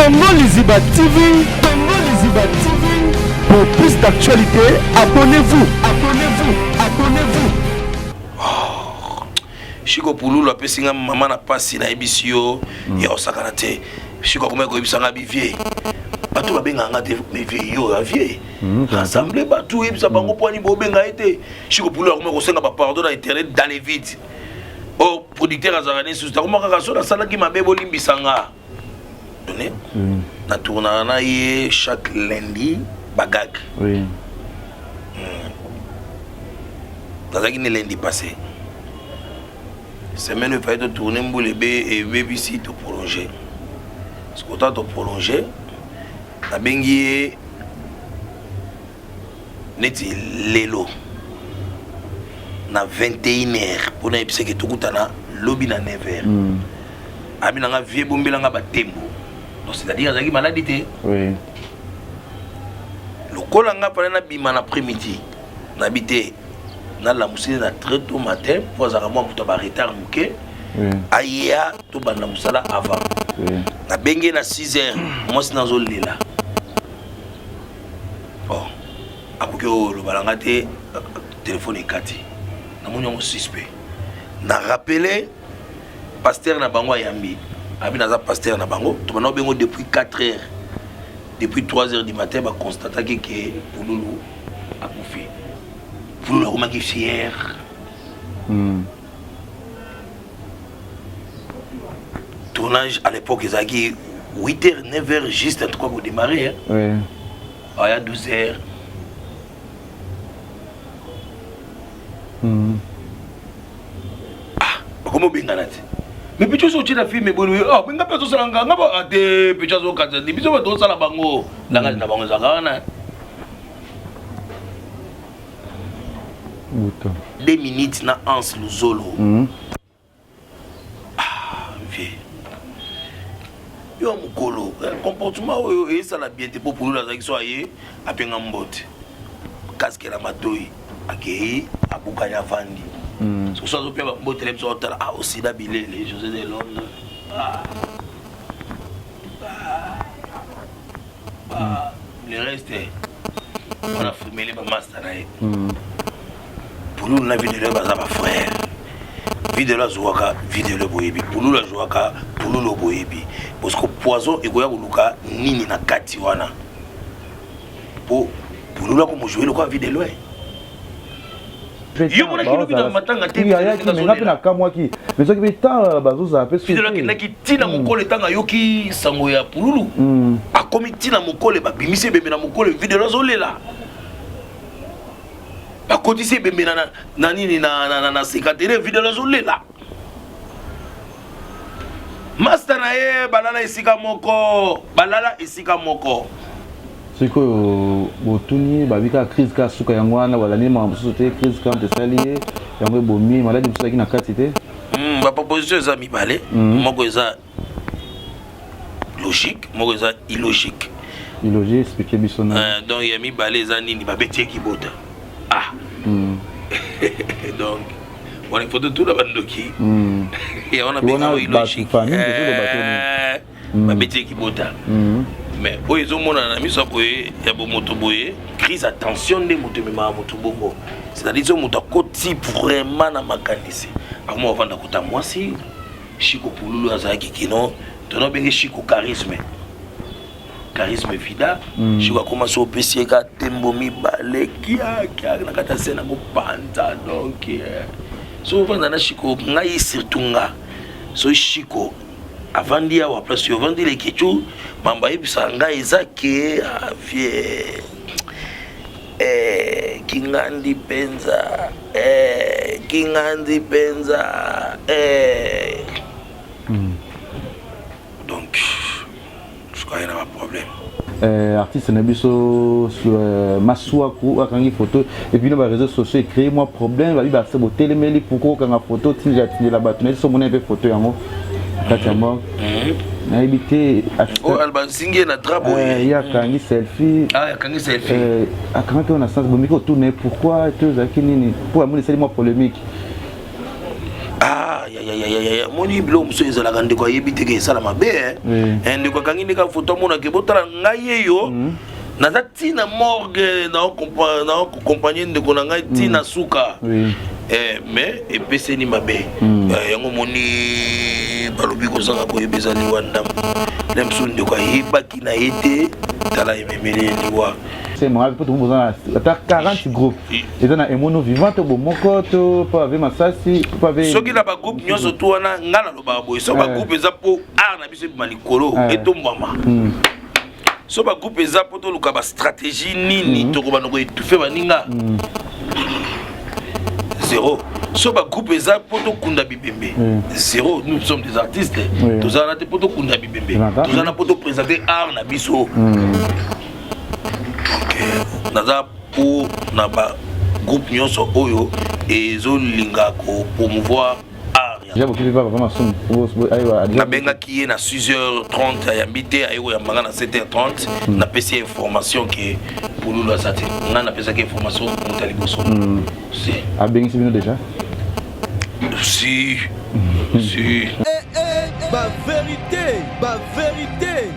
Congo Liziba TV, Congo Liziba TV. Pour plus d'actualités, abonnez-vous, abonnez-vous, abonnez-vous. Oh, Chico Pululu apesi nga mama na pasi nayebisi yo ya osakana te. Chico akomaki koyebisa nga bivie. Bato babengaka nga te mais vie yo ya vie. Rassemble bato oyebisa bango mpo ani bobenga ye te. Chico Pululu akomaki kosenga ba pardon na internet dans les vides. Oh, producteur azalaka ne susu akoma kaka so nasalaki mabe bolimbisa nga. Na tournaka na ye chaque lundi bagag. Oui. Nazalaki ne lundi passé. Semaine oyo efallait totourne mbula ebebisi toprolonge. Sikota toprolonge nabengi ye neti lelo na 21 heures mpo nayebisa ke tokutana lobi na 9 heures. Abi na nga vie bombela nga batembo, donc c'est-à-dire azalaki maladi te. Lokola nga fallait nabima na après-midi, nabi te nalamusi na très tôt matin mpo azalaka mwa moto ya baretard moke. Aya tobanda mosala avant. Nabengi ye na 6 heures, mwasi nazolela. Oh, akoki oloba na nga te, telefone ekati, namoni yango suspect. Na rappele pasteur na bango, ayambi, abi naza pasteur na bango, tobanda obengo depuis 4 heures, depuis 3 heures du matin baconstataki ke Pululu akufi. Pululu akomaki fier. Tournage à l'époque ezalaki 8 heures, 9 heures juste, en tout cas kodémarrer, hein. Aya 12 heures. Ah, bakomi obengana te, mais picho oso otie na film eboni. Ah, benga mpe azosala nga nga te, picho azokanisa te, biso bato osala bango langage na bango ezalaka wana. Buta. 2 minutes na Anse Luzolo. Ah, vie yo mokolo, comportement oyo eyesala bien te, mpo Pululu azalaki so aye apenga mbote, casque na matoi, akei abukani, avandi. Soso azopia bambote na biso, otala, ah, osida bilele José de Londres. Ah. Ah. Ah. Le reste wana fumele bamaster na ye. Pululu na Videlo baza bafrère. Videlo azwaka Videlo boyebi, Pululu azwaka Pululu boyebi, parce que poison ekoya koluka nini na kati wana, po Pululu akomojouer lokola Videlo. Yo monaki lobi na matanga te? Ayaki, mais nga mpe nakamwaki, mais soki mpe ntango bazozala mpe. Videlo akendaki ntina mokolo ntango ayoki sango ya Pululu, akomi ntina mokolo, babimisi ebembe na mokolo, Videlo azolela, bakotisi ebembe na nini na secrétaire, Videlo azolela. Master na ye balala esika moko, balala esika moko. Sikoyo botuni, babi kaka crise kaka suka yango wana, balandi makambo mosusu te, crise kaka esali ye yango ebomi, maladi mosusu azalaki na kati te. Baproposition eza mibale. Moko eza logique, moko eza illogique. Illogique, explique biso na. Donc ya mibale eza nini? Babeti ye kibota. Ah, donc wana il faut totuna bandoki ya wana bengango illogique. Babeti ye kibota, mais oyo ezomonana na miso ya boye ya bomoto boye, crise ya tension nde moto ememaka moto bongo, c'est-à-dire so moto akoti vraiment na makanisi, akoma kovanda kota mwasi. Shiko Pululu azalaki kino tono abenge Shiko charisme, charisme vida. Shiko akoma so opesi ye ka tembo mibale kiakia na kati ya scène, akopanza. Donc so ovanda na Shiko, ngai surtout nga, so Shiko avandi awa place oyo ovandi lekecu, mambo ayebisaka ngai eza ke avie kingandi mpenza, kingandi mpenza. Donc sikoyo na baproblème. Artiste na biso Masuaku akangi photo et puis na baréseaux sociaux ecréé mwa problème, babi base botelemeli, pourquoi okanga photo tindela tindela bato na biso? Omona mpe photo yango kati ya morgue, nayebi te. Bazingi ye na drap boye. Ye akangi selfie. Ah, akangi selfie. Akangaki oyo na sens bomiki otuna ye pourquoi to ezalaki nini, mpo amoni esali mwa polémique. Ah, ya. Ayayayayaya, moni biloko mosusu ezalaka, ndeko ayebi te ke esala mabe. Eh, ndeko akangi ndeka foto, amonake botala ngai ye yo naza ntina morgue, naoaccompagner ndeko na ngai ntina suka. Mais epeseni mabe. Yango moni balobi kozanga koyeba eza liwa ndambo na mosusu. Ndeko ayebaki na ye te, tala ememeli liwa. Po toza ata 40 groupe eza na Emono Vivant to bomoko to mpo ave masasi mpo ave. Soki na bagroupe nyonso tu wana, ngai nalobaka boye: so bagroupe eza mpo art na biso ebima likolo, etombwama. So bagroupe eza mpo toluka bastratégie nini tokobanda koétouffer baninga, zéro. So bagroupe eza mpo tokunda bibembe, zéro. Nous sommes des artistes, tozala na te mpo tokunda bibembe, tozala na mpo toprésenter art na biso. Donc naza mpo na bagroupe nyonso oyo ezolinga kopromouvoir art. Nabengaki ye na 6h30, ayambi te. Aye koyambanga na 7h30. Napesi ye information ke Pululu aza te. Ngai napesaki information moto ya liboso. Si abengisi bino déjà? Si si. Bavérité, bavérité.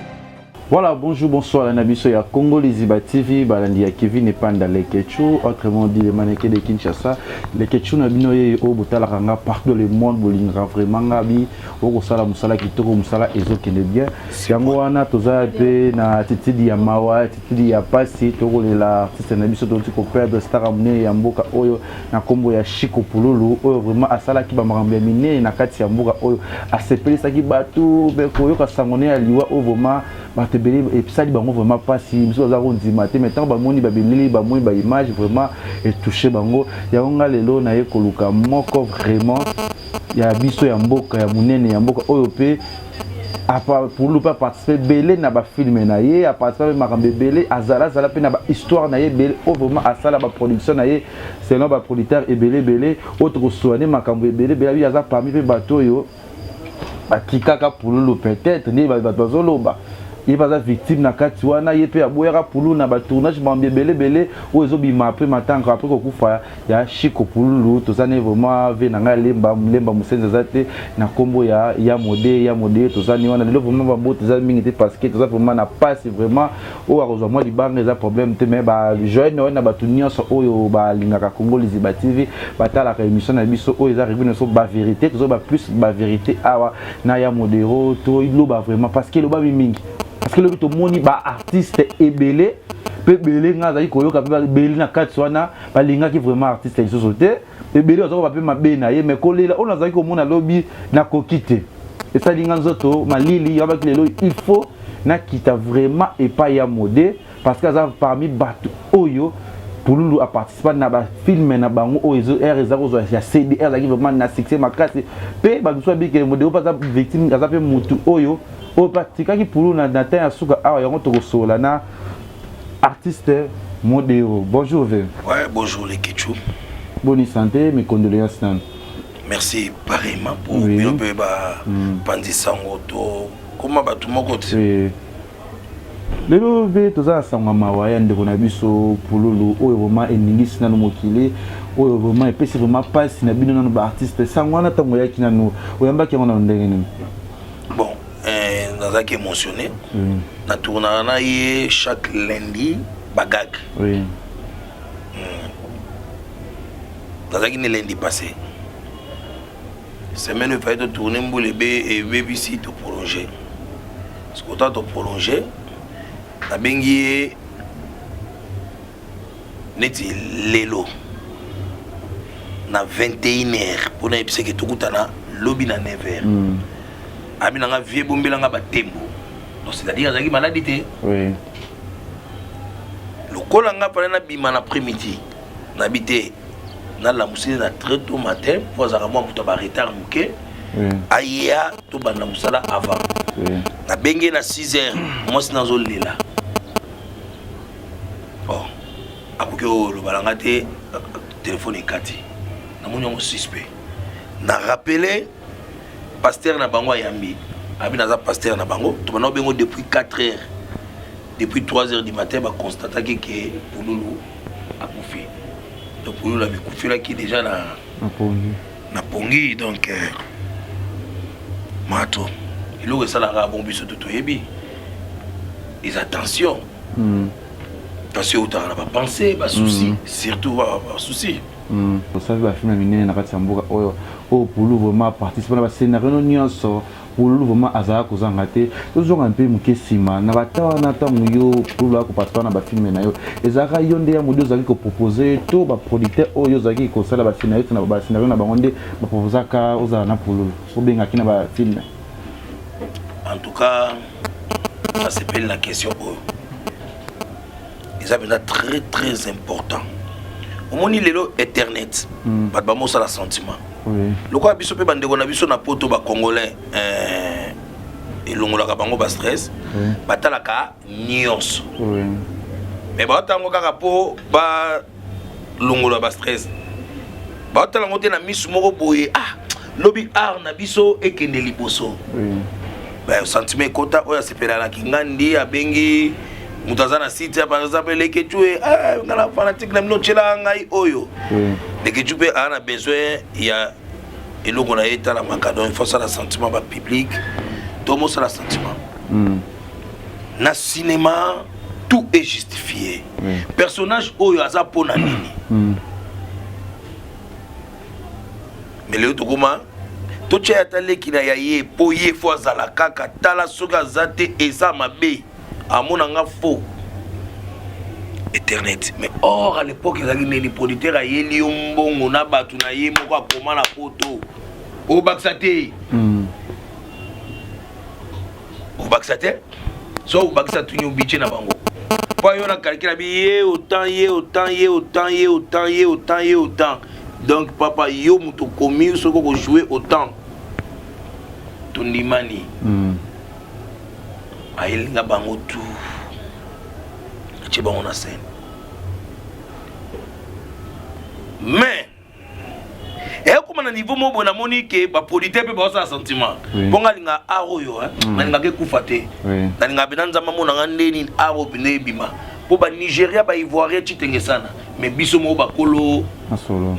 Voilà, bonjour, bonsoir, na biso ya Congo Liziba TV, balandi ya Kevin Epanda Lekechu, autrement dit le mannequin de Kinshasa. Lekechu na bino ye o botalaka nga partout dans le monde, bolingaka vraiment nga bi okosala mosala kitoko, mosala ezokende bien. Yango wana toza mpe na attitude ya mawa, attitude ya pasi, tokolela artiste na biso toti koperdre, star ya monene ya mboka oyo na nkombo ya Chico Pululu, oyo vraiment asalaki bamakambo ya minene na kati ya mboka oyo, asepelisaki bato. Mpe koyoka sango ne ya liwa oyo, vraiment bato ebele esali bango vraiment mpasi. Biso baza kondima te, mais ntango bamoni babilili, bamoni baimage, vraiment etouche bango. Yango nga lelo naye koluka moko vraiment ya biso ya mboka, ya monene ya mboka oyo, mpe Pululu mpe aparticipe ebele na bafilme na ye, aparticipe mpe makambo ebele, azala azala mpe na bahistoire na ye ebele oyo vraiment asala, baproduction na ye selon baproducteur ebele ebele oyo tokosoane makambo ebele ebele. Abi aza parmi mpe bato oyo batikaka Pululu, peut-être nde bato bazoloba ye mpe aza victime na kati wana. Ye mpe aboyaka Pululu na batournage, makambo ebele ebele oyo ezobima après matanga, après kokufa ya Chiko Pululu. Toza ne vraiment ve na ngai Lemba Lemba Mosenzi, aza te na nkombo ya Mode ya Mode. Toza ni wana lelo vraiment bambote eza mingi te, parce que toza vraiment na pasi. Vraiment oyo akozwa mwa libanga eza problème te, mais bajoyeux Noël na bato nyonso oyo balingaka Congo Liziba TV, batalaka émission na biso oyo eza revue na biso bavérité. Tozoba plus bavérité awa na ya Modero. Toloba vraiment parce que elobami mingi, parce que lobi tomoni baartiste ebele mpe ebele, nga azali koyoka mpe ebele na kati wana balingaki vraiment artiste lisusu te. Ebele baza mpe mabe na ye, mais kolela oyo nazalaki komona lobi nakoki te, esali nga nzoto malili. Yabaki lelo il faut nakita vraiment epai ya Mode, parce que aza parmi bato oyo Pululu aparticipa na bafilme na bango oyo r eza kozwa ya CDR, azalaki vraiment na succès makasi. Mpe bato mosusu babikele Modero mpe aza victime, aza mpe motu oyo mpe atikaki Pululu na temps ya suka awa. Yango tokosola na artiste Modero. Bonjour ve. Ouais, bonjour les Ketchou. Bonne santé, mes condoléances nanu. Merci pareillement pour bino mpe bapanzi sango to koma bato moko te. Oui. Lelo mpe toza na sango ya mawa ya ndeko na biso Pululu, oyo vraiment eningisi nanu mokili, oyo vraiment epesi vraiment mpasi na bino nanu baartiste. Sango wana ntango oyaki nanu, oyambaki yango nanu ndenge nini? Bon, nazalaki émotionné. Natournaka na ye chaque lundi bagag. Nazalaki ne lundi passé, semaine oyo efali totourne, mbula ebebisi, toprolonge. Sikota toprolonge, nabengi ye neti lelo na 21 heure mpona yebisaki tokutana lobi na 9 heure. Abi nanga vie bombelanga batembo, donc c'est-à-dire azalaki maladi te. Lokola nga fale nabima na après-midi, nabi te, nalamusi na très tôt matin mpo azalaka mwa moto ya baretard moke. Aya tobanda mosala avant. Nabengi ye na 6 heures, mwasi nazolela. Bon, akoki oloba na nga te, telefone ekati. Namoni yango suspect, na rappele pasteur na bango, ayambi, abi naza pasteur na bango. Tobanda obengo depuis 4 heures, depuis 3 heures du matin baconstataki ke Pululu akufi. Donc Pululu amikufelaki déjà na na pongi. Na pongi. Donc Mato eloko esalaka bon, biso to toyebi eza tension. Tension eutaka na bapensées, basoucis, surtout basoucis. Osali bafilms minene na kati ya mboka oyo. Oyo Pulu vraiment participe na bascénario nyonso, Pululu vraiment azalaka kozanga te. Tozonga mpe moke nsima na bata wana, ntango yo Pululu akoparticipe na bafilms na yo, ezalaka yo nde ya modi ozalaki kopropose to baproducteur oyo ozalaki kosala bascénario na bascénario na bango nde baproposaka ozala na Pululu, obengaki na bafilms? En tout cas, nasepeli na question oyo, eza mpenza très très important. Omoni, lelo internet, bato bamosala sentiment. Lokola biso mpe bandeko na biso na poto, bacongolais, elongolaka bango bastress, batalaka nyonso. Mais baotango kaka mpo balongola bastress, baotala yango te na misu moko boye. Ah, lobi art na biso ekende liboso. Sentiment ekota. Oyo asepelalaki ngandi, abengi moto aza na site, par exemple Leketu e, nga na fanatique na bino, otyelaka ngai oyo. Leketu mpe aa na besoin ya eloko na ye etalamaka, donc il faut osala sentiment bapublic to mosala sentiment. Na cinéma, tout est justifié. Personnage oyo aza mpona nini? Mais lelo tokoma totya ata leki na ya ye mpo ye fo azala kaka. Tala, soki aza te, eza mabe, amona nga faux internet. Mais or à l'époque ezalaki nini? Producteur ayeli yo mbongo na bato na ye moko, akoma na poto, obakisa te. Obakisa te, so obakisa, tuni obudget na bango mpo yo na calcul abi ye autant, ye autant, ye autant, ye autant, ye autant, ye autant. Donc papa, yo moto okomi, soki okojouer autant, tondimani. Ayelinga bango tout, atie bango na scène. Mais eyakoma na niveau moko boye, namoni ke baproducteur mpe baosala sentiment. Mpo nga alinga art oyo, nalingaka ekufa te. Nalingaka mpena Nzambe amonanga ndeni art oyo mpena ebima, mpo Banigéria, Baivoirien citenge sana, mais biso moko bakolo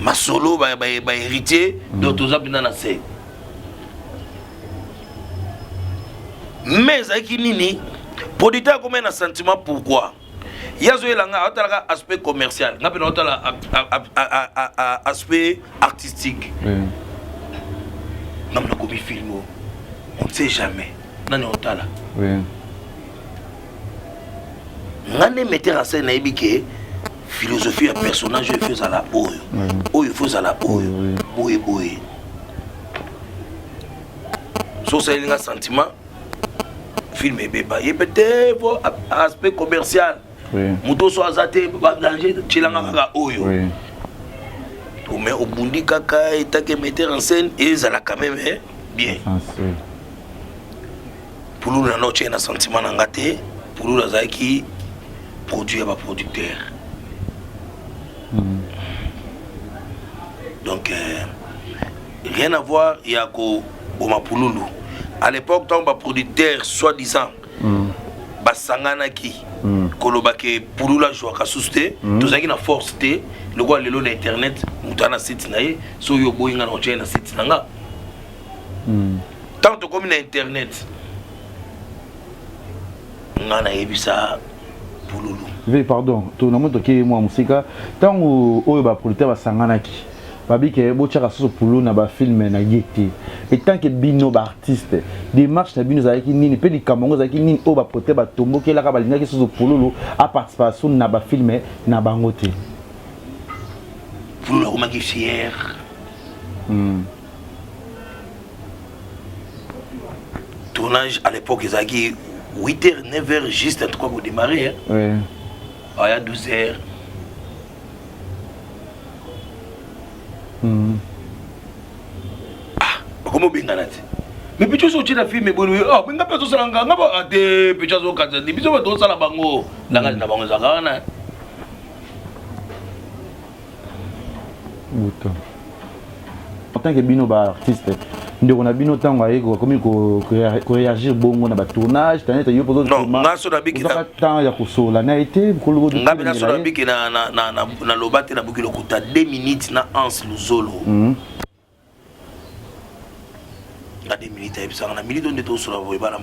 masolo, bahéritier, donc toza mpena na se. Mais ezalaki nini? Producteur akomai na sentiment. Pourquoi? Ye azoyela nga, aotalaka aspect commercial, nga mpe naotala aspect artistique. Nga nakomi film oyo, on ne sait jamais nani otala. Nga nde metteur en scène, nayebi ke philosophie ya personnage oyo efo ezala oyo, oyo efo ezala oyo, boye boye. So osaleli nga sentiment, film ebeba. Ye pe te, fo aspect commercial. Moto oso aza te, badanger, tielanga kaka oyo. Mais obundi kaka etake metteur en scène, ezala quand même bien. Pululu na notie na sentiment na nga te. Pululu azalaki produit ya baproducteur. Donc rien à voir ya koboma Pululu. À l'époque, ntango baproducteur soi-disant basanganaki koloba ke Pululu azwaka susu te, tozalaki na force te lokola lelo na internet. Moto aza na site na ye, so oyo oboyi, nga na otya ye na site na nga. Ntango tokomi na internet, nga nayebisa Pululu. Ve, pardon, namoni tokei mwa mosika. Ntango oyo baproducteur basanganaki, babike botiaka susu Pulu na bafilms na ye te, etant que bino baartiste, démarche na bino ezalaki nini mpe likambo yango ezalaki nini oyo baproducteur batombokelaka, balingaki susu Pululu aparticipation na bafilms na bango te? Pululu akomaki fier. Tournage à l'époque ezalaki 8 heures, 9 heures juste, en tout cas kodémarrer, hein? Aya 12 heures. Ah, bakomi obengana te. Mais picho, so otie na film boye, ah, nga mpe azosala nga nga ba te. Picho azokanisa nini? Biso bato osala bango langage na bango ezalaka wana. Buta en tant que bino baartiste, ndeko na bino ntango aye akomi koréagir bongo na batournage, tanete yo Non, nga so nabiki ozaka temps ya kosola na ye te? Nga mpe naso nabiki naloba te, nabuki lokuta 2 minutes na Anse Luzolo. 2 minutes ayebisaka na minute oyo nde tosola boye bana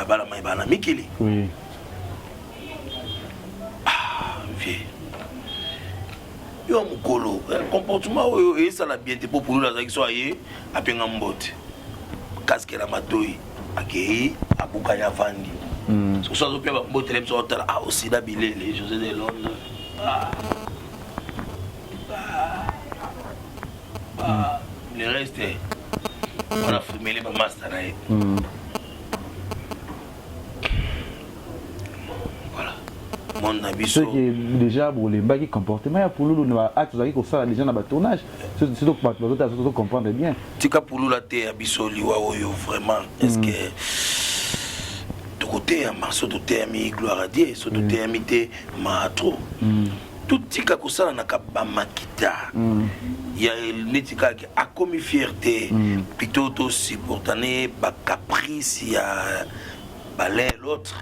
bana mai bana mikili. Oui. Ah, vieux. Yo mokolo eh, comportement oyo esala bien te mpo pululu azalaki so aye apenga mbote casque na matoi akei abukani avandi mm. soso azopia bambote na biso otala ah osida bilele José de Londres ah. Ah. Ah. Mm. Le reste wana fumele bamasta na ye mm. Voilà. Monde na biso. Ce qui déjà bolembaki comportement ya pululu na ba actes ozalaki kosala déjà na ba tournage. Surtout bato bazotala soki comprendre bien. Tika pululu ateya biso liwa oyo vraiment. Est-ce que tokoteyama so toteyami gloire à Dieu so toteyami te ma trop. Totika kosalanaka bamakita ya neti kaka akomi fierté plutôt tosupportane bacaprice ya balin l'autre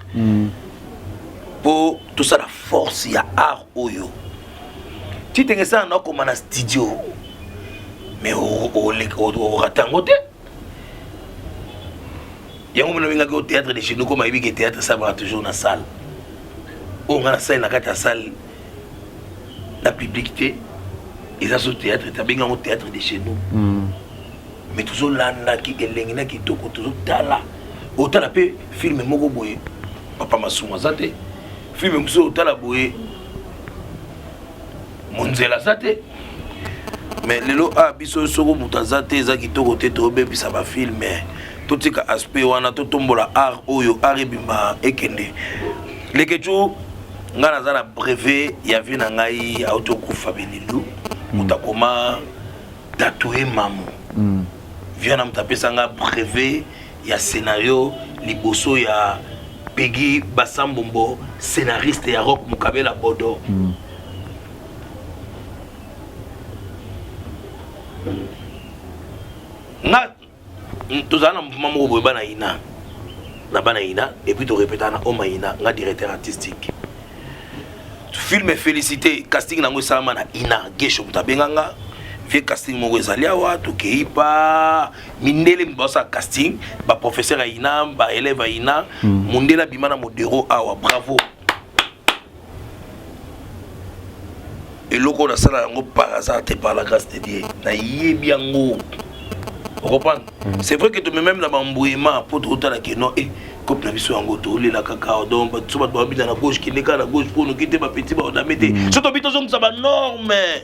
mpo tosala force ya art oyo titenge esala na okoma na studio mais orate yango te yango mona bengaki o théâtre de chez nous comme ayebi ke théâtre esalamaka toujours na salle oyo ngai nasali na kati ya salle na public te eza so théâtre te abengi yango théâtre de chez nous mm. mais tozolandaki elengi na kitoko tozotala otala mpe filme moko boye papa masumu aza te filme mosusu otala boye monzela aza te mais lelo a ah, biso soko moto aza te eza kitoko te tobebisa bafilme totika aspect wana totombola art oyo art ebima ekende lekecu ngai naza na brevet ya vie na ngai auti okufa belilu moto akoma tatoue mamu mm. vie na moto apesa nga brevet ya scénario liboso ya Peggy Basambombo scénariste ya Rock Mukabela Bodo mm. nga tozala na mouvement moko boye bana ina na bana ina et puis torepeta na oma ina nga directeur artistique film félicité casting nango esalama na ina gesho moto abenga nga vie casting moko ezali awa tokei pa mindele moto basala casting baprofesseur ya ina baélève ya ina mm. mondele abima na modero awa bravo eloko oyo nasala yango par hasard te par la grâce de dieu nayebi yango ocomprendre mm. c'est vrai que tomememe na bambouema mpo tokotala ke non e cope na biso yango tolela kaka donc so bato babina na gauche kende kaka na gauche mpo noki te bapeti baodame te mm. so tobi tozongisa banorme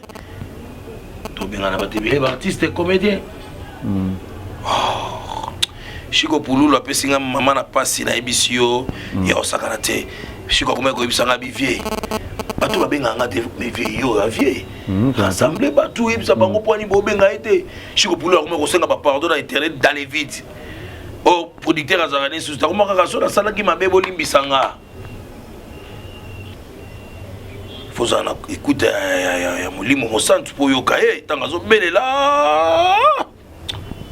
tobengana bato ebele baartiste comédien mm. oh. Shiko Pululu apesi nga mama na pasi nayebisi yo mm. ya osakana te Shiko akomaki koyebisa nga bivie bato babengaka nga te mais vie yo ya vie mm, rassemble bato oyebisa bango mpo ani bobenga ye te Shiko Pululu akomaki kosenga bapardon na internet dans les vides o oh, producteur azalaka ne susu akoma kaka so nasalaki mabe bolimbisa nga fozala na ekuta ya molimo mosantu mpo oyoka ye ntango azobelela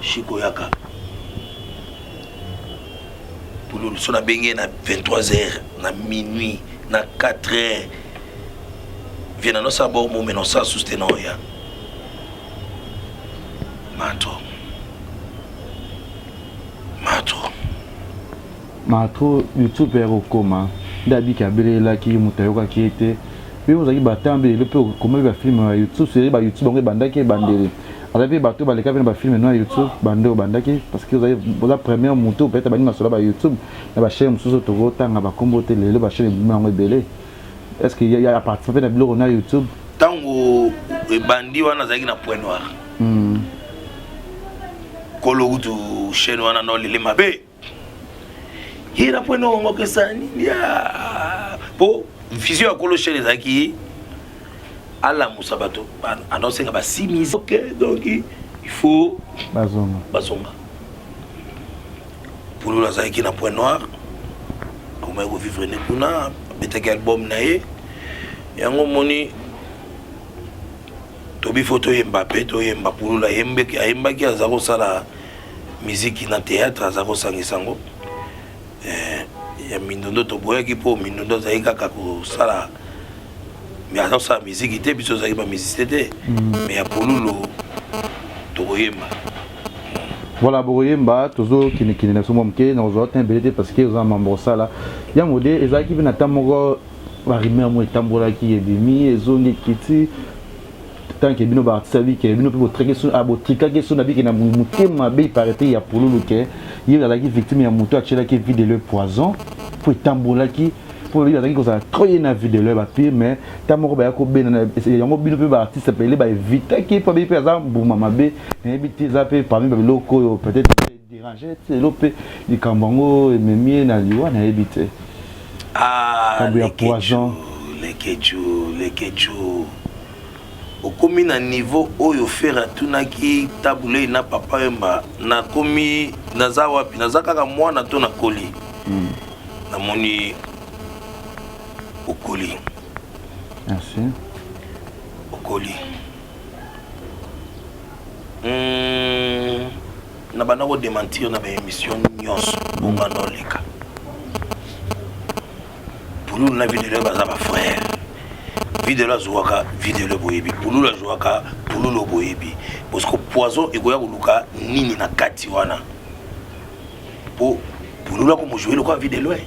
Chico yaka pululu so nabengi ye na 23 heures na minuit na 4 heures vie na nosala bor mome nosala susu te na oya mato mato Mato youtube ya kokoma nde abiki abelelaki moto ayokaki ye te mpe ozalaki batambe lelo mpe okomaki bafilme ya youtube seri ba youtube yango ebandaki ebandeli azali mpe bato baleka mpe na bafilme no ya youtube bande obandaki parce que ozali oza première moto peut-être abandi masolo ba youtube na bachaine mosusu tokotanga bakombo te lelo bachaine ebimi yango ebele est ce que ya aparticipe mpe na biloko na youtube ntango ebandi wana azalaki na point noir mm. kolo kutu chaîne wana no lele mabe ye na point noir ngo kesa nini po vision ya kolo chaîne ezalaki alamusa bato anaosenga basimise ok donc il faut bazonga bazonga pululu azalaki na point noir akomaki kovivre ne kuna abetaki album na ye yango omoni tobi fo toyemba mpe toyemba pululu ayembaki aza kosala miziki na théâtre aza kosangisa yango eh, ya mindondo toboyaki mpo mindondo azalaki kaka kosala mais aza kosala miziki te biso ozalaki bamusicien te mm. mais ya pululu tokoyemba. Voilà, bokoyemba tozokendekende na biso mwa moke, nakozwa te ebele te parce que oza na mambo kosala. Ya Mode, ezalaki mpe na ntango moko barumeur moko etambolaki, ebimi, ezongi, ekiti, tant que bino baartiste abike bino mpe botrikaki so na bike na motema mabe, iparete ya Pululu ke ye azalaki victime ya moto atielaki Vue de Loin poison, mpo etambolaki mpo bayebi bazalaki kozala trop ye na Vue de Loin bapire. Mais ntango moko baya kobenda yango, bino mpe baartiste pele baevitaki mpo bayebi mpe aza mbuma mabe. Nayebi te, eza mpe parmi babiloko oyo peut-être déranger te lelo mpe likambo yango ememi ye na liwa, nayebi te. Ah, ya poison. Lekechu, Lekechu, okomi na niveau oyo Ferre atunaki Tabu Ley na Papa Wemba: nakomi, naza wapi? Naza kaka mwana to nakoli? Namoni okoli. Merci. Okoli. Na banda kodémentir na baémission nyonso bongana oleka. Pululu na Vue de Loin baza bafrère. Vue de Loin azwaka Vue de Loin boyebi, Pululu azwaka Pululu boyebi, parce que poison ekoya koluka nini na kati wana? Po Pululu akomojouer lokola Vue de Loin.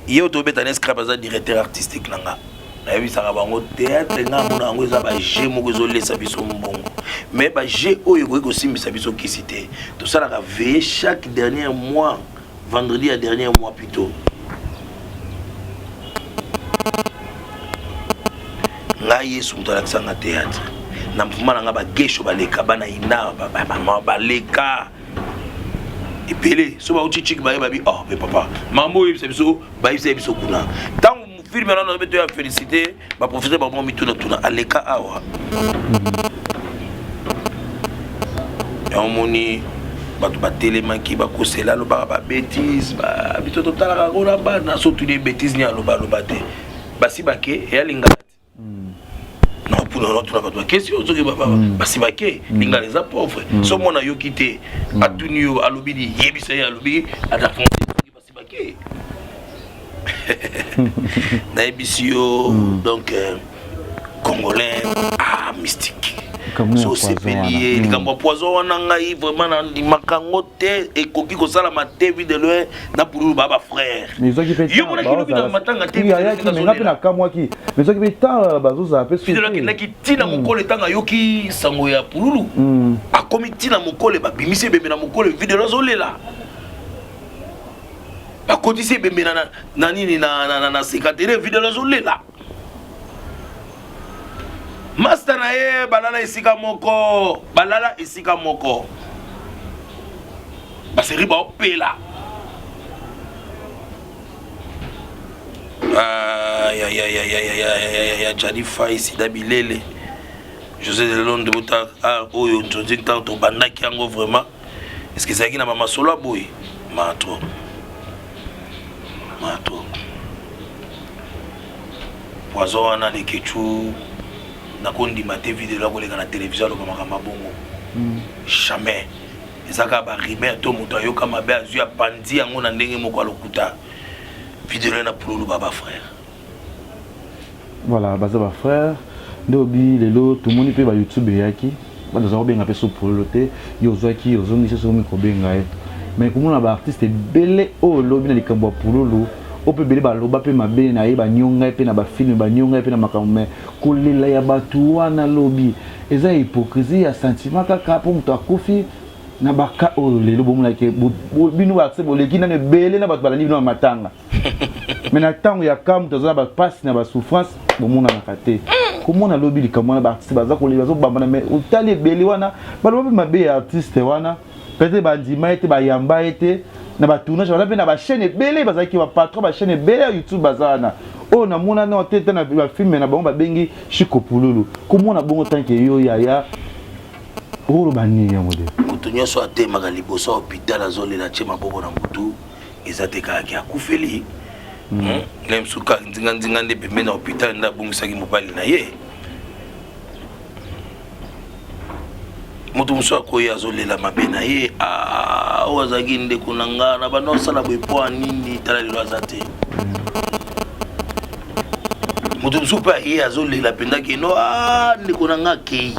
Ye oyo tobeta na scrap aza directeur artistique na nga. Nayebisaka bango, théâtre nga amona yango eza baje moko ezolesa biso mbongo, mais baje oyo ekoki kosimbisa biso kisi te. Tosalaka veille chaque dernier mois, vendredi ya dernier mois plutôt. Ngai Yesu moto alakisanga théâtre na mvuma na nga. Bagesho baleka, bana ina bamama baleka ebele. So bauti chiki, bayeba bi: "Oh, mais papa, makambo oyebisa biso, bayebisa biso kuna." Ntango filme nano beto ya félicité, baprofesseur bango mituna tuna aleka awa. Yango moni bato batelemaki, bakosela, alobaka babêtises. Biso totalaka ngo na bana, so tuni bêtise ni aloba, aloba te. Basi bake eya lingala te. Non, mpona tuna bato baquestion, soki basi bake lingala eza pauvre, so mwana ayoki te, atuni yo, alobi ni yebisa ye, alobi ata français. Soki basi bake, nayebisi yo. Donc congolais, ah, mystique. So osepeli ye likambo ya poison wana, ngai vraiment nandimaka yango te. Ekoki kosalama te. Vue de Loin na Pululu baa bafrère. Yo monaki lobi na matanga te? Nga mpe nakamwaki, mais soki mpe ntan bazozala mpe. Vue de Loin akendaki ntina mokolo ntango ayoki sango ya Pululu, akomi ntina mokolo, babimisi ebembe na mokolo, Vue de Loin azolela, bakotisi ebembe na nini na secrétaire, Vue de Loin azolela. Master na ye balala esika moko, balala esika moko, baseri baopela. Ya Jadi Fai, Sida Bilele, José de Londres, bota oyo nzonzi. Ntango tobandaki yango vraiment, est ce que ezalaki na bamasolo ya boye? Matro matro poison wana, Lekecu, nakondima te. Vue de Loin akoleka na télévision aloba makambo bongo, jamais. Eza kaka barumeur to moto ayoka mabe, azwi, apandi yango na ndenge moko alokuta. Vue de Loin na Pululu ba bafrère. Voilà, baza bafrère. Nde obi lelo tomoni mpe bayoutube eyaki, bato oza kobenga mpe so Pululu te, yo ozwaki, ozongisi soki kobenga ye. Mais komona baartiste ebele oyo olobi na likambo ya Pululu, oyo mpe ebele baloba mpe mabe na ye, banionga ye mpe na bafilme, banionga ye mpe na makambo, mais kolela ya bato wana lobi eza hypocrisie ya sentiment kaka mpo moto akufi. Na baka oyo lelo bomonaki bino baartiste boleki nano ebele na bato balandi bino na matanga, mais na ntango ya ka moto aza na bapasi na basouffrance, bomonanaka te. Komona lobi likambo wana, baartiste baza kolela, bazobambana, mais otali ebele wana baloba mpe mabe ya artiste wana, peut-être bandima ye te, bayamba ye te na batournage. Baza mpe na bachaîne ebele, bazalaki bapatron bachaîne ebele ya YouTube, baza wana oyo namona nao te te na bafilme na bango babengi Chiko Pululu. Komona bongo, tanke yo yaya, oloba nini yango te? Moto nyonso atemaka liboso ya hôpital, azolela, tie maboko na motu, eza te kaka ke akufeli na mosusu kaka nzinganzinga nde pembeni na hôpital nde abongisaki mobali na ye. Moto mosusu akoyi, azolela mabe na ye: oyo azalaki ndeko na nga, na banda osala boye mpo ya nini? Tala lelo aza te. Moto mosusu mpe aye azolela mpenza keno a ndeko na nga akei.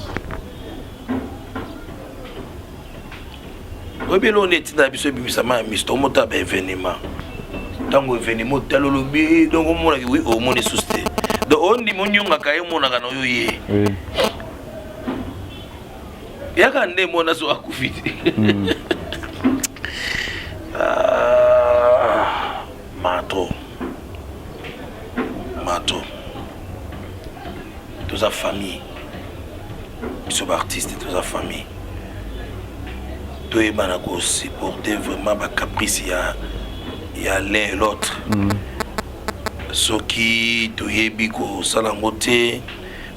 Oyebi eloko nde etinda biso ebimisa mai ya miso, tokomota ba événement. Ntango événement otali olobi donc omonaki wi omoni susu te, donc ondima onyongaka ye omonaka na oyo ye yaka nde mwana so akufi te. Ah, mato mato, toza famille, biso baartiste toza famille, toyebana kosupporter vraiment bacaprice ya l'un et l'autre. Soki toyebi kosala yango te,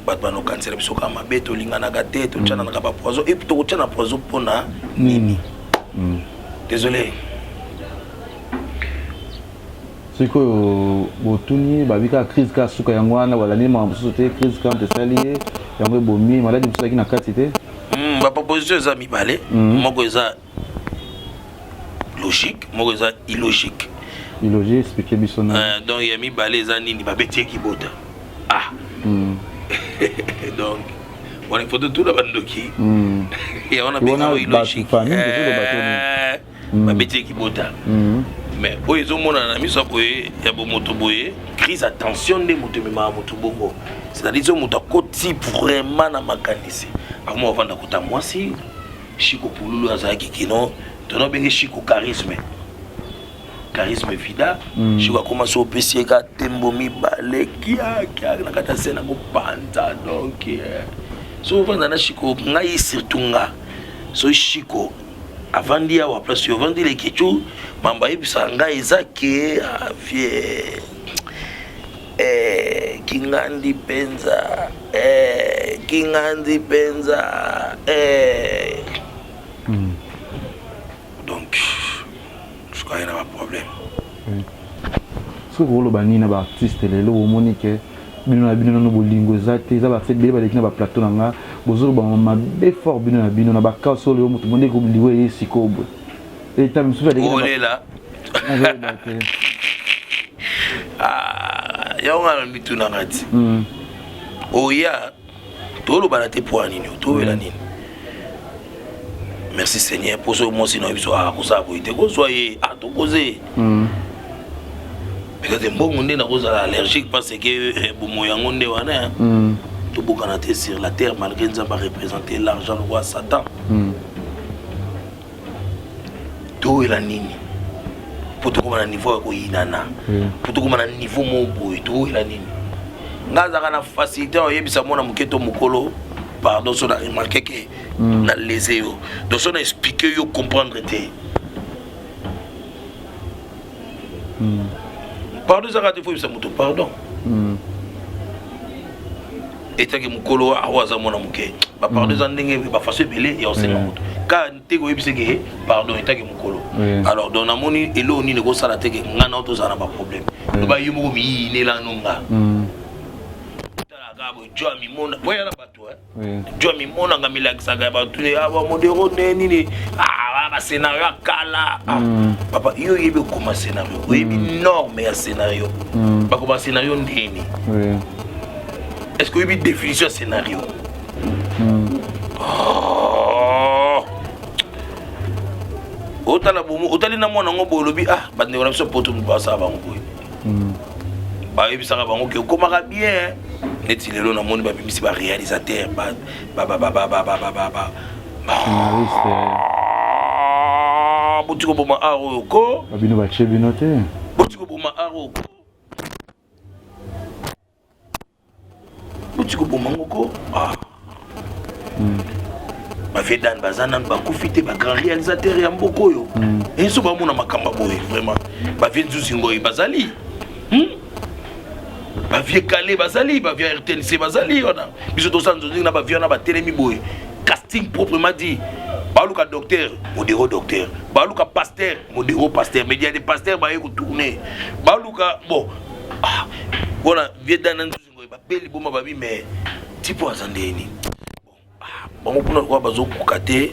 bato banokanisela biso kaka mabe, tolinganaka te, totiananaka bapoison. Et puis tokotia na poison mpona nini? Désolé. Sikoyo botuni babi kaka crise kaka suka yango wana, balandi makambo mosusu te, crise kaka moto esali ye yango ebomi, maladi mosusu azalaki na kati te? Baproposition eza mibale. Moko eza logique, moko eza illogique. Illogique, explique biso na. Donc ya mibale eza nini? Babeti ye kibota, ah. Donc wana il faut totuna bandoki ya wana benga illogique. Babeti ye kibota, mais oyo ezomonana na miso ya boye ya bomoto boye, crise ya tension nde moto ememaka moto bongo. C'est-à-dire so moto akoti vraiment na makanisi, akoma kovanda kota mwasi. Shiko Pululu azalaki kino tono abenge Shiko charisme, charisme vida. Shiko akoma so opesi ye ka tembo mibale kiakia na kati ya scène, akopanza. Donc so ovanda na Shiko, ngai surtout nga, so Shiko avandi awa place oyo ovandi lekecu, mambo ayebisaka ngai eza ke avie kingandi mpenza, kingandi mpenza. Donc sikoyo na baproblème. Soki koloba nini na baartiste lelo, omoni ke bino na bino nano bolingo eza te, eza baartiste ebele baleki na baplateau na nga, bozoloba mabe fort bino na bino na baka solo, yo moto monde liwa eye sikoyo boye eta mosusu aleki. Olela. Nazoloba te. Ah, yango nga na mitunaka ti oya tolobana te mpo ya nini, towela nini? Merci Seigneur mpo soki mwasi na biso akosala boye te, kozwa ye tokoze peut-être mbongo nde nakozala allergique, parce que bomo yango nde wana tobokana te sur la terre, malgré Nzambe areprésente l'argent lokola Satan. Towela nini mpo tokóma na niveau ya koyinana, mpo tokóma na niveau moko boye? Towela nini? Nga azalaka na facilité ya oyebisa mwana moke to mokolo pardon so na remarke ke na lese yo, donc so na explike yo comprendre te, pardon ezalaka te. Fo oyebisa moto pardon etaki mokolo awa aza mwana moke, bapardon eza ndenge bafaçon ebele ya kosenga moto ka te koyebisa ke pardon etaki mokolo. Alors donc namoni eloko nini ekosala te ke nga nao tozala na baproblème, loba yo moko miyinelano nga talaka boye jo amimona boya na bato jo amimonanga milakisaka ya bato awa modero nde nini bascénario ya kala. Papa, yo oyebi okoma scénario, oyebi norme ya scénario, bakoma scénario ndeni? Est ce que oyebi définition ya scénario? Oh. Otala bomo, otali na mwana yango boye, olobi ah, bandeko na biso poto basala bango boye, bayebisaka bango ke okomaka bien. Neti lelo namoni babimisi baréalisateur. Scénariste. Boti koboma art oyo ko. Babino batie bino te. Boti koboma art oyo ko, boti koboma ngo ko. Ah. Bavedan baza nanu bakufi te, bagrand réalisateur ya mboka oyo eso bamona makambo ya boye vraiment. Bavie Nzuzi Ngoi bazali, Bavie Kale bazali, bavie RTNC bazali wana. Biso tosala nzonzingi na bavie wana batelemi boye, casting proprement dit. Baluka docteur Modero, docteur, baluka pasteur Modero, pasteur, mais il y a des pasteurs baye kotourner, baluka bon ah, wana vie dana Nzuzi Ngoi babeli boma babi, mais tipo aza ndeni bango kuna lokola bazokoka te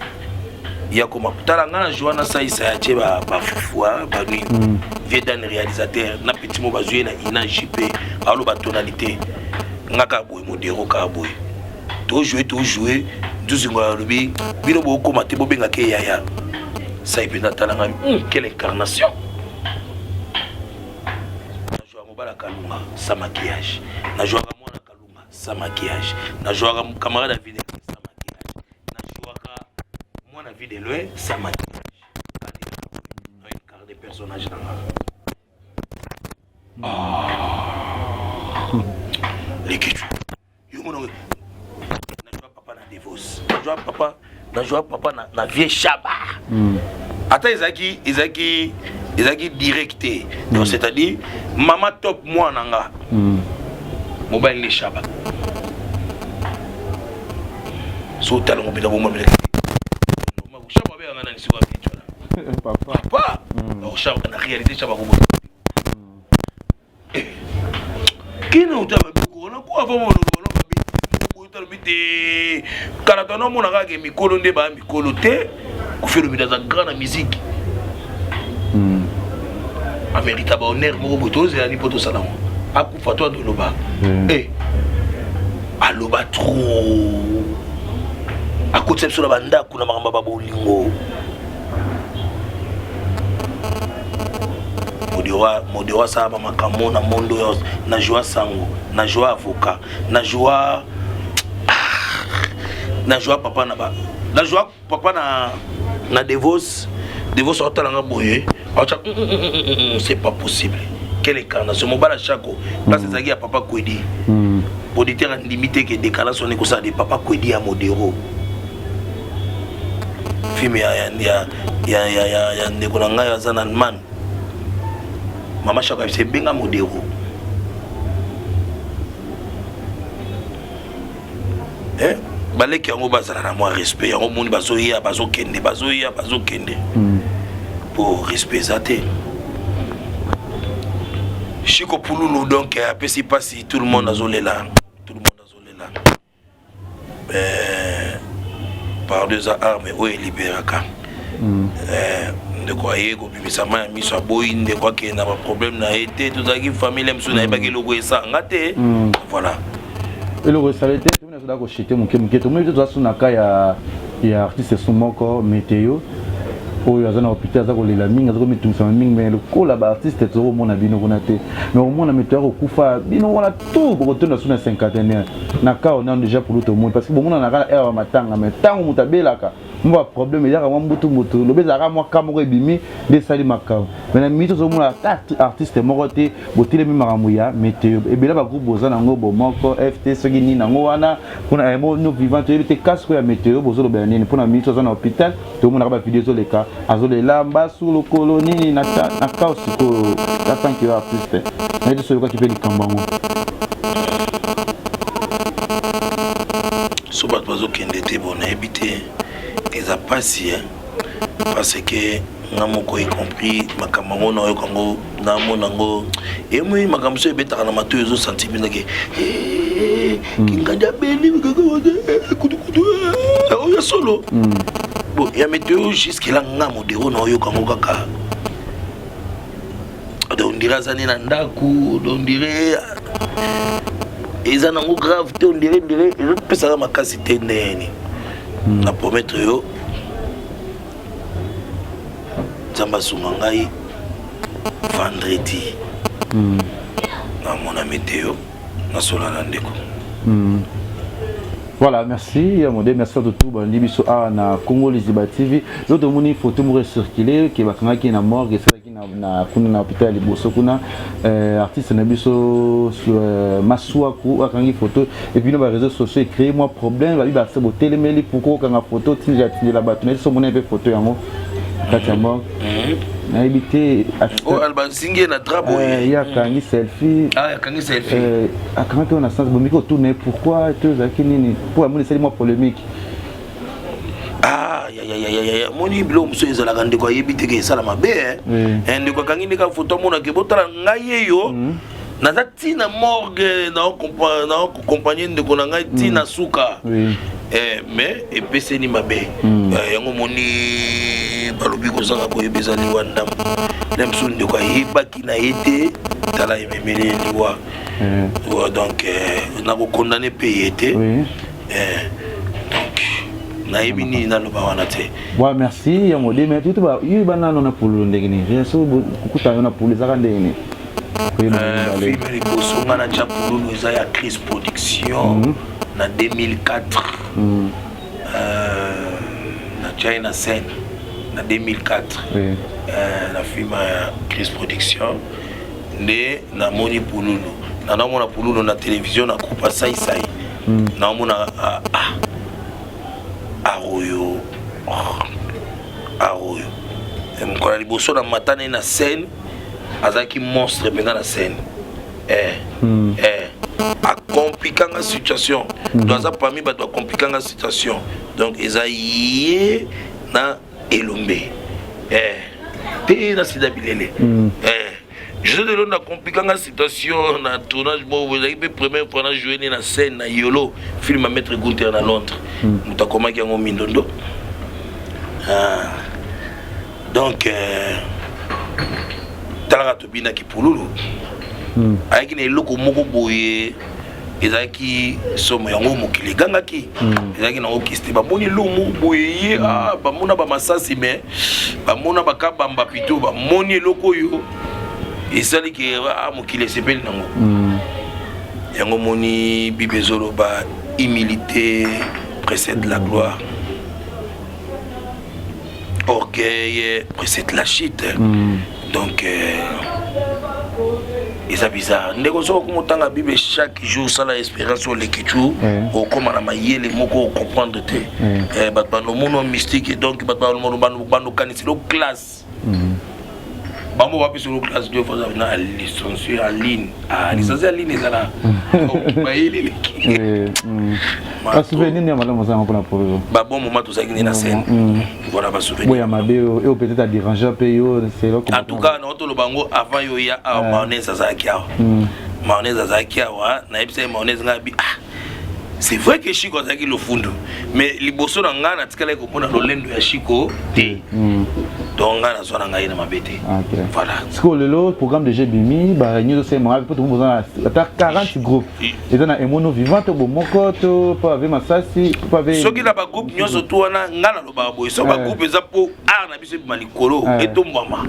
ya koma tala nga na joa na salisa ya tie bafufu banini. Vie dan réalisateur na petit mo bazwi ye na ina jp, aloba tonalité. Nga kaka boye, Modero kaka boye. Tojoue, tojoue, Nzuzi Ngoy alobi bino bokoma te, bobengaka ye yaya. Sai mpenza atala ngai, quelle incarnation. Najouaka mobala Kalunga sans maquillage, najouaka mwana Kalunga sans maquillage, najouaka camarade ya Vide sans maquillage, najouaka mwana Vie de loin sans maquillage. Na incarne personnage na nga. Ah. Lekechu. Yo mona najua papa na Devos. Najua papa, najua papa na, na vieux Shaba. Ata ezalaki ezalaki ezalaki direct te. Donc c'est-à-dire mama top mwana nga. Mobali nde Shaba. So otala ngo mpenza bomwa mpenza. Shaba abengaka nani sikoyo abeti wana? Papa. Papa. Donc Shaba na réalité Shaba akobota. Kino ota babiko wana ko avant mona wana babiko ota lobi te kala tona mona kaka ke mikolo nde ba mikolo te. Koffi Olomide aza grand na musique. Amérita ba honneur moko boye tozela ni mpo tosala ngo. Akufa to adoloba. Eh aloba trop. Akotisa biso na bandako na makambo ya babolingo. Modero, Modero asala ba makambo na mondo oyo, na joie sango, na joie avocat, na joie, na joie papa na ba, na joie papa na, na Devos. Devos aotala nga boye, aotya, c'est pas possible. Quelle incarnation. Mobala Chako, place ezalaki ya papa Kwedi. Auditeur andimi te ke décalage wana ekosala de papa Kwedi ya Modero. Film ya, ya, ya, ya, ya, ya, ya ndeko na ngai aza na Allemagne. Mama Chako ayebisa ebenga Modero. Eh, baleki yango bazala na mwa respect yango moni bazoya bazokende, bazoya bazokende. Po respect eza te. Chico Pululu donc apesi pasi, tout le monde azolela, tout le monde azolela. Pardon eza arme oyo eliberaka. Ndeko aye kobimisa mai ya miso aboyi ndeko akende na ba problème na ye te. Tozalaki famille mosusu nayebaki eloko esanga te. Voilà. Eloko esali te, tomoni azoda koshite moke moke. Tomoni te toza su na ka ya artiste su moko Meteo oyo aza na hôpital, aza kolela mingi, aza komitumisama mingi, mais lokola ba artiste tozokomona bino kuna te. Mais omona Meteo akokufa bino wana tout bokotonda su na cinquantenaire na ka ona déjà pour tomoni, parce que bomona na kaka era matanga, mais ntango moto abelaka mwa problème ezaka mwa mbutu mbutu lobi ezalaka mwa ka moko ebimi nde esali makambo. Mais na minute ozomona ata artiste moko te botelemi makambo ya Meteo. Ebele bagroupe boza nango bomoko ft soki nini nango wana mpona no vivant toyebi te kasiko ya Meteo bozolobela nini mpona minute aza na hôpital. Tomonaka bavideo ezoleka, azolela mbasu lokolo nini na kao sikoyo. Atanke yo artiste, nayebi so oyokaki mpe likambo yango. So bato bazokende te, bo nayebi te, eza pasi parce que nga moko y compris makambo yango nayoka yango, namona yango emoi makambo so ebetaka na matoi, ezosanti mpenzake kingandi abeli kutukutu oyo solo. Bon, ya Meteo jusque là nga Modero na oyoka yango kaka. Donc on dirait aza ne na ndako, on dirait eza nango grave te, on dirait ezopesaka makasi te ndeni. Na promettre yo, Nzambe asunga ngai, vendredi namona Meteo, nasola na ndeko. Voilà, merci Modé, merci à tout bandi biso awa na Congo Liziba TV. L'autre moni photo moko circuler ke bakangaki na morgue esalaki na kuna na hôpital ya liboso kuna, artiste na biso Masuaku akangi photo et puis na ba réseaux sociaux créé moi problème, babi ba botelemeli pourquoi okanga photo tindela tindela bato. Na biso mona mpe photo yango kati ya morgue, nayebi te. Oyo albansingi ye na drap boye. Ye akangi selfie. Ah, akangi selfie. Akangaki oyo na sens bomiki otourne pourquoi to ezalaki nini mpo amoni esali mwa polémique. Ah, ya ya ya ya ya, moni biloko mosusu ezalaka ndeko ayebi te ke esala mabe. Ndeko akangi nde kaka foto amonake botala ngai ye yo naza ntina morgue naokompagne ndeko na ngai ntina suka. Mais epeseni mabe yango moni balobi kozanga koyeba eza liwa ndambo na mosusu. Ndeko ayebaki na ye te, tala ememeli ye liwa. Ouais, donc euh, nakokondane mpe ye te eh, donc nayebi nini naloba wana te. Ouais, merci yango de, mais tutu yo banano na Pululu ndenge nini? Reso kokutana yo na Pululu ezaka ndenge nini? Film liboso nga natya Pululu eza ya Crise Production na 2004. Natya ye na scène na 2004 na film ya Crise Production. Nde namoni Pululu, nanamona Pululu na télévision na groupe Asaisai. Naomona ah, aroyo aroyo. Mokolo ya liboso na matana na scène, azalaki monstre mpenza na scène. Akomplikanga situation. Donc aza parmi bato bakomplikanga situation. Donc eza ye na Elombe te na Sida Bilele. José de Londres akomplikanga situation na tournage moko. Ezalaki mpe première fois na joué ne na scène na Yolo, film ya Maître Gunter na Londres. Moto akomaki yango Mindondo. Ah. Donc talaka tobinaki, Pululu ayaki na eloko moko boye, ezalaki somo. Yango mokili egangaki, ezalaki nango kisi te. Bamoni eloko moko boye ye, ah, bamona bamasasi, mais bamona bakabamba pito, bamoni eloko oyo esali ke ah, mokili esepeli nango. Yango moni Bible ezoloba: "Humilité précède la gloire, orgueil précède la chute." Donc eza bizarre, ndeko. Soki okoma otanga Bible chaque jour, osala expérience, oleki tu okóma na mayele moko ocomprendre te. Bato bandomona mystique, donc bato bandokanisela classe bango bapesa lo classe deux fois na licencié en ligne. Ah, licencié en ligne ezala mayele eleki. Basouvenir nini ya malamu ozanga mpona Pululu? Babon moment tozalaki nde na scène, voilà basouvenir. Boya mabe oyo peut-être adérange mpe yo? En tout cas, na toloba yango avant yo ya awa, Mayonnaise azalaki awa. Mayonnaise azalaki awa, nayebisa ye Mayonnaise, ngai abi: "Ah, c'est vrai que Chiko azalaki lofundu, mais liboso na ngai natikalaki komona lolendo ya Chiko te." Donc ngai nazwa na ngai na mabe te, voilà. Sikoyo lelo programme déjà ebimi, baréunion ezosalema mpo tomo boza ata 40 groupe eza na Emono Vivant to bomoko to mpo ave masasi mpo ave. Soki na bagroupe nyonso tu wana, ngai nalobaka boye: so bagroupe eza mpo art na biso ebima likolo, etombwama.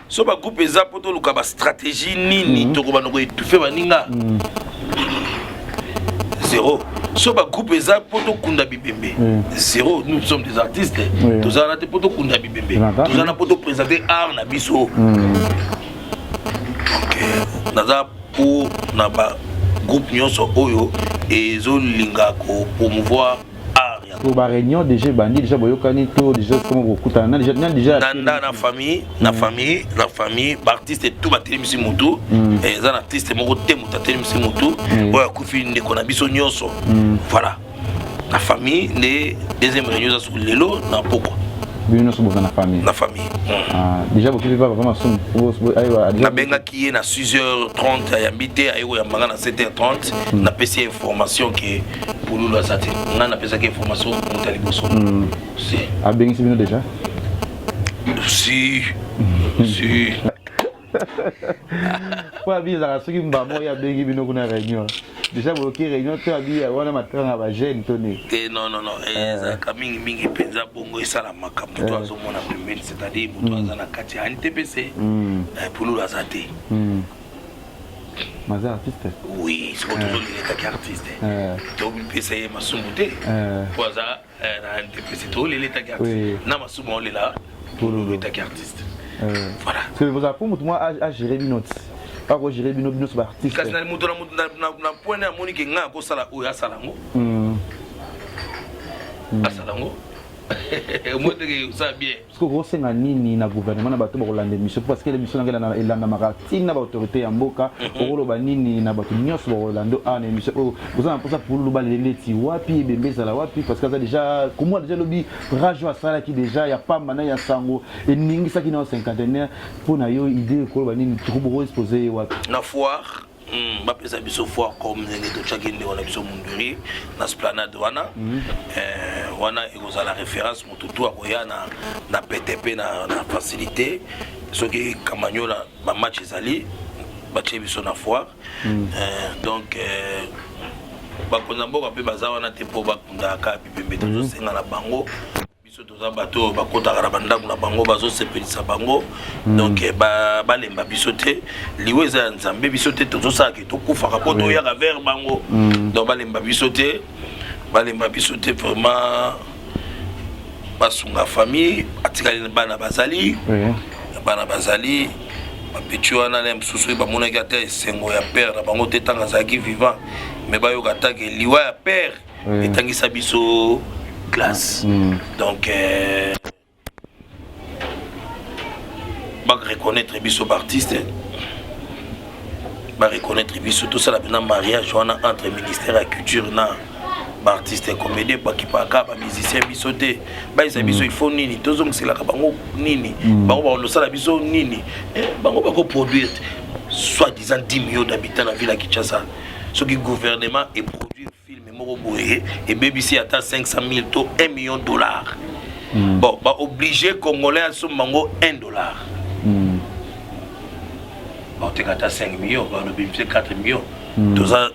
So bagroupe eza mpo toluka bastratégie nini tokobanda koétouffer baninga, zéro. So bagroupe eza mpo tokunda bibembe, zéro. Nous sommes des artistes, tozala na te mpo tokunda bibembe, tozala na mpo toprésente art na biso. Donc naza mpo na bagroupe nyonso oyo ezolinga kopromouvoir art. To baréunion déjà ebandi déjà, boyokani to déjà koma bokutana na déjà na déjà? Na na famille, na famille, na famille, baartiste tout batelemisi motu. Eza na artiste moko te moto atelemisi motu oyo akufi, ndeko na biso nyonso. Voilà, na famille nde deuxième réunion eza soki lelo na pokwa. Bino nyonso boza na famille? Na famille. Déjà bokipi pa papa Masumu? Nabengaki ye na 6h30, ayambi te. Aye koyambanga na 7h30. Napesi ye information ke Pululu aza te. Ngai napesaki information moto ya liboso. Si abengisi bino déjà? Si, si. Po abi ezalaka soki mbamo oyo abengi bino kuna réunion, déjà boyoki réunion to abi wana matanga bajeune to nini? Te, non, non, non, ezalaka mingimingi mpenza bongo. Esalamaka moto azomona pembeni, c'est-à-dire moto aza na kati ya NTPC, Pululu aza te. Maza artiste. Oui, siko tozolinga etaki artiste, topesa ye masumu te po aza na NTPC. Tolela etaki artiste na masumu, aolela Pululu etaki artiste, voilà. Parce que bozala mpo motu mwa agéré bino ti akogéré bino, bino so baartiste. Kasi na moto na point amoni ke ngai akosala oyo, asala yango, asala yango moi teke osala bien. Parce que okosenga nini na gouvernement, na bato bakolanda émission? Parce que émission nanga elandamaka ntina baautorité ya mboka. Okoloba nini na bato nyonso bakolanda awa na émission oyo? Oza na mposa Pululu balele neti wapi, ebembe ezala wapi? Parce que aza déjà komona déjà lobi rage oyo asalaki déjà ya pamba na ya sango eningisaki na cinquantenaire. Mpo na yo idée, ekoloba nini? Boko expose ye wapi? Na foire, bapesa biso foire comme ndenge totiaki ndeko na biso Munduri na esplanade wana. Wana ekozala référence. Motu tu akoya na pete mpe na facilité. Soki Kamanyola bamatch ezali, Batie biso na foire. Donc bakonzi ya mboka mpe baza wana te mpo bakundaka bibembe. Tozosenga na bango, biso toza bato oyo bakotaka na bandako na bango, bazosepelisa bango. Donc balemba biso te. Liwa eza ya Nzambe, biso te tozosalaka tokufaka mpo toyaka vers bango. Donc balemba biso te, balemba biso te vraiment. Basunga famille atikali, bana bazali, bana bazali bapeti wana na mosusu oyo bamonaki ata esengo ya père na bango te ntango azalaki vivant, mais bayoka atake liwa ya père etangisa biso classe. Donc bareconnaître biso baartiste, bareconnaître biso. Tosala mpena mariage wana entre ministère ya culture na baartiste comédien. Bakipaka bamusicien, biso te. Bayisa biso il faut nini, tozongiselaka bango nini, bango bakosala biso nini? Bango bakoproduire soit disant 10 millions d'habitants na ville ya Kinshasa. Soki gouvernement eproduire film moko boye, ebebisi ata 500 000 to 1 million dollar, bon, baoblige Congolais asomba bango 1 dollar. Baoteka ata 5 millions, balobimisi 4 millions. Toza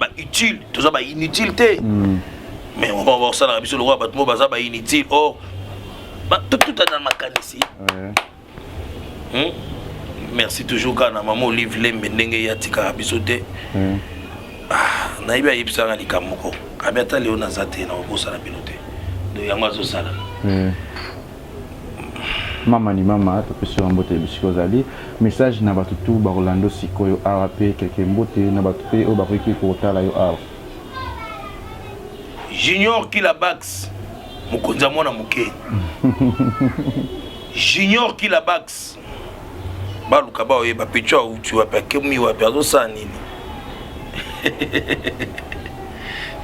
bautile, toza bainutile te, mais baosalaka biso lokola bato mo baza bainutile. Or totuta na makanisi. Merci toujours kaka na mama Olive Lembe, ndenge ye atikaka biso te. Nayebi ayebisaka likambo moko abi ata leo naza te na kobosana bino te. Donc yango azosala. Mama ni mama, topesi yo mbote bisika ozali. Message na bato tu bakolanda sikoyo awa, mpe keke mbote na bato mpe oyo bakoki kotala yo awa. Junior Kilabax, mokonzi ya mwana moke. Junior Kilabax, baluka baoyeba pecho auti wapi, akemi wapi, azosala nini.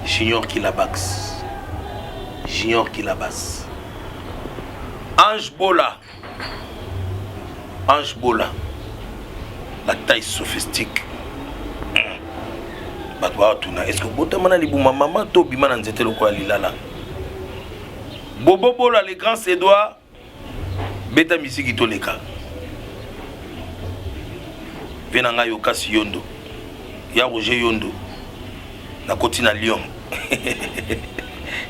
Junior Kilabax, Junior Kilabas, Ange Bola, Ange Bola, la taille sophistique. Bato baatuna: est ce que obotama na libuma mama to obima na nzete lokola lilala? Bobo Bola, le grand Cédois, beta misiki toleka. Mpe na ngai Yokasi Yondo ya Roger Yondo, nakoti na Lyon.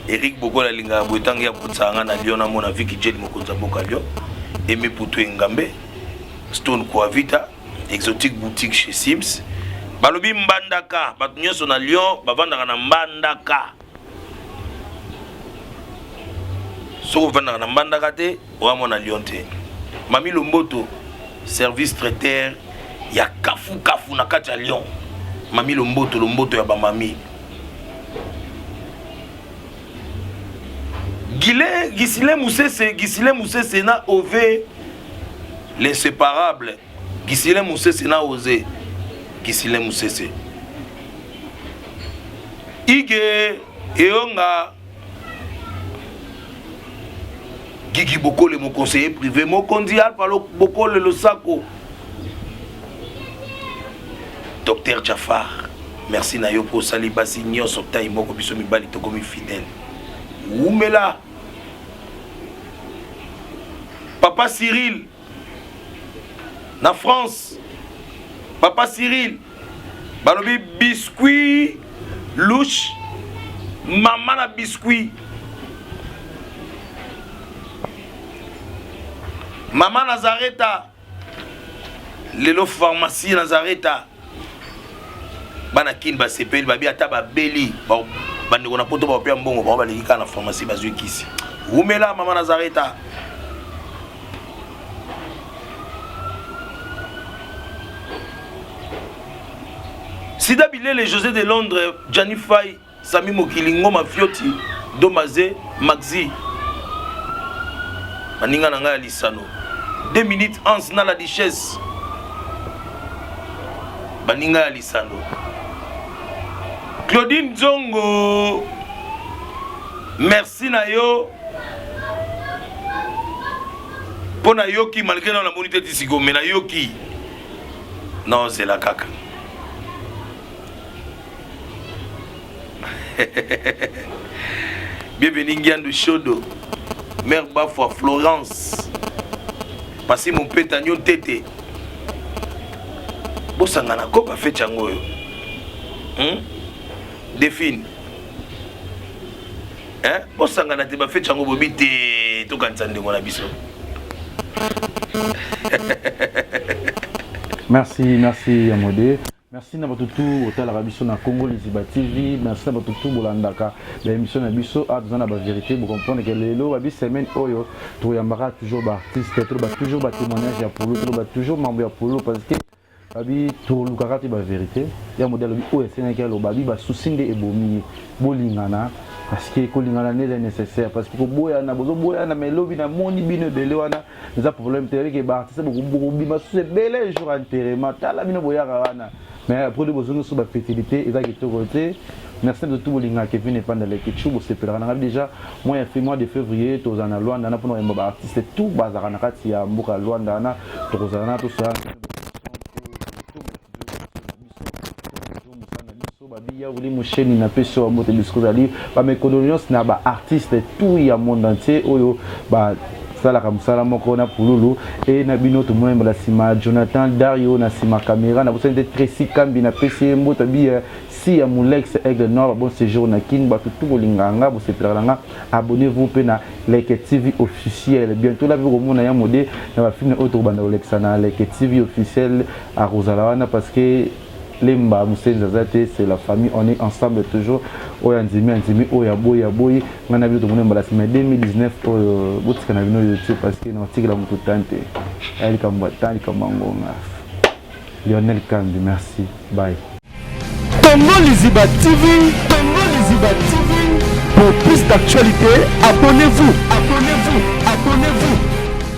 Eric Bokola alingaka boye ntango ya kotisaka ngai na Lyon. Namona Viki Jeli, mokonzi ya mboka Lyon, Eme Putu, Engambe Stone, Coavita Exotique Boutique chez Sims. Balobi Mbandaka, bato nyonso na Lyon bavandaka na Mbandaka. Soki ovandaka na Mbandaka te, oamona Lyon te. Mami Lomboto, service traiteur ya kafu kafu na kati ya Lyon. Mami Lomboto, Lomboto ya bamami. Gile Gisile Musese, Gisile Musese na Ove, l'inséparable Gisile Musese na Oze, Gisile Musese, Ige Eonga, Gigi Bokole, mon conseiller privé, mokonzi Alpha Bokole, losako. Docteur Jafar, merci na yo mpo osali basi nyonso tai moko, biso mibali tokomi fidèle. Wumela papa Cyril na France. Papa Cyril, balobi biscuit louche, mama na biscuit, mama Nazareta, lelo pharmacie Nazareta. Bana Kini basepeli, babi ata babeli, bandeko na poto baopia mbongo bango, baleki kaka na pharmacie, bazwi kisi. Wumela mama Nazareta. Sida Bilele, José de Londres, Gianni Fay, Sami Mokili, Ngoma Fioti, Domaze, Maxi, baninga na ngai ya lisano, 2 minutes ans na la duchesse, baninga ya lisano, Claudine Nzongo, merci na yo mpo nayoki malgré nao namoni te ti sikoyo, me nayoki naozela kaka. Bienvenue Ngiandu Shodo, mère Bafwa, Florence Pasi, Mompeta Nyo Tete. Bosangana kopa feti yango oyo. Define. Hein? Bosangana te bafeti yango bobi te tokanisa ndeko na biso. Merci, merci Yamode. Merci na bato tout otalaka biso na Congo Liziba TV. Merci na bato tout bolandaka ba émission na biso. Ah, toza na ba vérité, bo comprendre que lelo ba bi semaine oyo toyambaka toujours ba artiste, to ba toujours ba témoignage ya polo, to ba toujours mambo ya polo parce que babi tolukaka te ba vérité. Ya modèle alobi oyo esengaki aloba, babi ba souci nde ebomi ye. Bolingana parce que kolingana nde eza nécessaire parce que koboyana bozoboyana mais lobi namoni bino ebele wana eza problème te ke ba artiste bokobima susu ebele jour enterrement tala bino boyaka wana mais après bozongi susu ba fertilité eza kitoko te. Merci na tout bolingaka Kevin Epanda Leke Chou, bosepelaka na ngai déjà mois ya mois de février tozala na Luanda na mpona koyamba ba artiste tout bazalaka na kati ya mboka ya Luanda wana tokozala na tosala babi ya wuli musheni na pesi wa mbote bisiko ozali ba mes condoléances na ba artiste tout ya monde entier oyo basalaka mosala moko na pululu e na bino tomona mbala nsima Jonathan Dario na nsima caméra na bosani te Tracy Kambi na pesi ye mbote bi si ya Mulex Aigle Noir ba bon séjour na Kin bato tout bolingaka nga bosepelaka na nga abonnez-vous mpe na Leke TV officiel bientôt la mpe komona ya mode na bafilme oyo tokobanda kolekisa na Leke TV officiel akozala wana parce que Lemba Musenzi aza te, c'est la famille, on est ensemble toujours. Oyo andimi andimi, oyo aboyi aboyi. Ngai na bino tomoni mbala sima 2019 oyo botika na bino YouTube parce que nakotikela moto temps te. Aya likambo ya temps, likambo ya ngonga. Lionel Kambi, merci. Bye. Congo Liziba TV, Congo Liziba TV. Pour plus d'actualités, abonnez-vous, abonnez-vous, abonnez-vous.